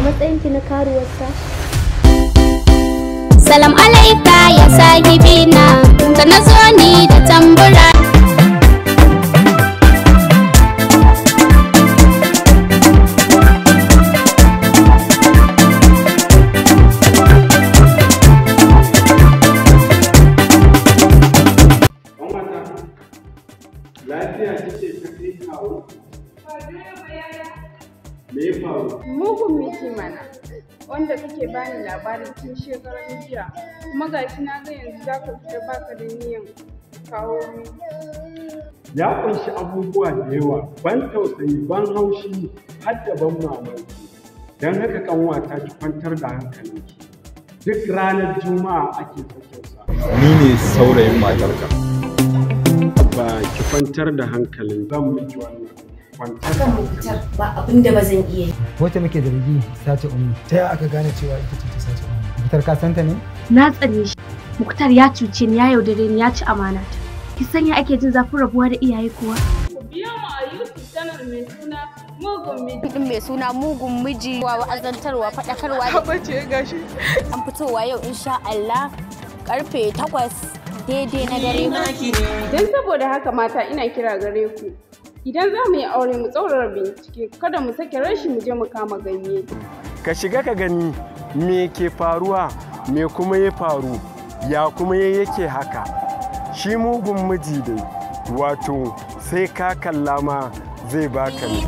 Matsayinki na karuwarsa. Salam alaika ya sahibina, ka nazo ni da tambura. Lafiya kike ta kai kawo? Me ya faru? Mugun miji mana, wanda kake bani labarin tun shekaran jiya, kuma gashi na ga yanzu za ka fita baka da niyan kawo min. Ya ƙunshi abubuwa da yawa, ban tausayi, ban haushi, har da ban mamaki. Don haka ƙanwata ki kwantar da hankalinki. Duk ranar Juma'a ake sakinsa. Ni ne saurayin matarka. Ba ki kwantar da hankalin zan miki wannan. Kwantar da Kan Muktar ba abin da ba zan iya yi. Wacce muke zargi sace Ummi. Ta yaya aka gane cewa ita ce ta sace Ummi? Muktar ka santa ne? Na tsane shi. Muktar ya cuce ni, ya yaudare ni, ya ci amana ta. Ki sanya ake jin zafin rabuwa da iyaye kuwa? Ku biyo mu a YouTube channel mai suna Mugun Miji. Din mai suna Mugun Miji, wa wa'azantarwa, faɗakarwa. Bace gashi. An fitowa yau insha Allah karfe 8 daidai na dare. Don saboda haka mata ina kira gare ku. Idan za mu yi aure mu tsaurara bincike, kada mu sake rashi mu je mu kama ganye. Ka shiga ka gani me ke faruwa, me kuma ya faru, ya kuma ya yake haka. Shi mugun miji dai, wato sai ka kalla ma zai baka ne.